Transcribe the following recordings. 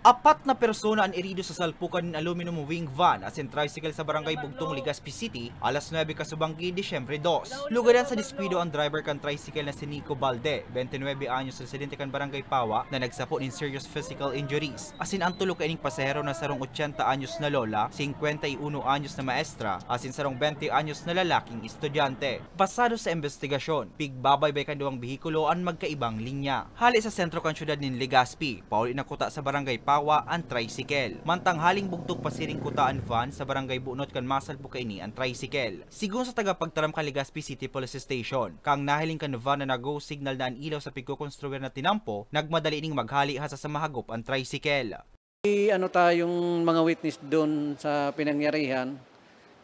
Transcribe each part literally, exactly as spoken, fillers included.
Apat na persona an erido sa salpukan nin aluminum wing van asin tricycle sa Barangay Bugtong, Legazpi City, alas nuebe kasubanggi, Disyembre dos. Lugadan sa diskuido an driver kan tricycle na si Nico Balde, bente nuebe anyos, residente kan Barangay Pawa, na nagsapo nin serious physical injuries. Asin an tulo kaining pasahero na sarong ochenta anyos na lola, singkwenta y uno anyos na maestra, asin sarong bente anyos na lalaking estudyante. Basado sa imbestigasyon, pigbabaybay kan duwang behikulo an magkaibang linya. Hale sa sentro kan syudad nin Legazpi, pauli na kuta sa Barangay Pawa an tricycle. Mantang haling bugtong pasiring kuta an van, sa Barangay Bunot kan masalpok kaini an tricycle. Sigon sa tagapagtaram kan Legazpi City Police Station, kan nahiling kan van na nag-go signal na an ilaw sa pigkokonstruir na tinampo, nagmadali ning maghali hasta sa mahagop an tricycle. May ano tayong mga witness dun sa pinangyarihan,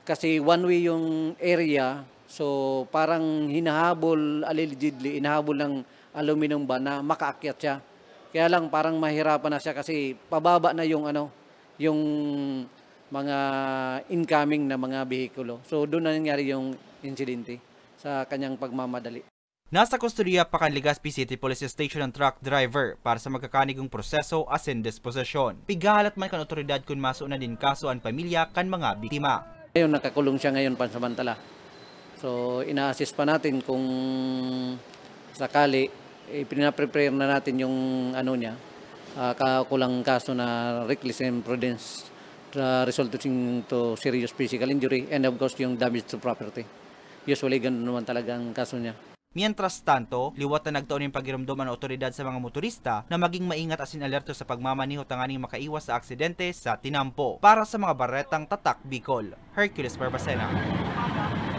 kasi one way yung area, so parang hinahabol, allegedly, hinahabol ng aluminum van na makaakyat siya. Kaya lang parang mahirapan na siya kasi pababa na yung ano, yung mga incoming na mga behikulo. So doon na nangyari yung insidente sa kanyang pagmamadali. Nasa kustodiya pa kan Legazpi City Police Station an truck driver para sa magkakanigong proseso asin disposisyon. Pighahalat man kan otoridad kun maso na nin kaso an pamilya kan mga biktima. Ngayon, nakakulong siya ngayon pansamantala. So, ina-assess pa natin kung sakali, ipinaprepare na natin yung ano niya, ah, kaukulang kaso na reckless imprudence, ah, resulting to serious physical injury, and of course, yung damage to property. Usually, ganun naman talaga ang kaso niya. Mientras tanto, liwat na nagtao nin pagiromdom an otoridad sa mga motorista na maging maingat asin alerto sa pagmamaneho tanganing makaiwas sa aksidente sa tinampo. Para sa mga baretang Tatak Bicol, Hercules Barbacena.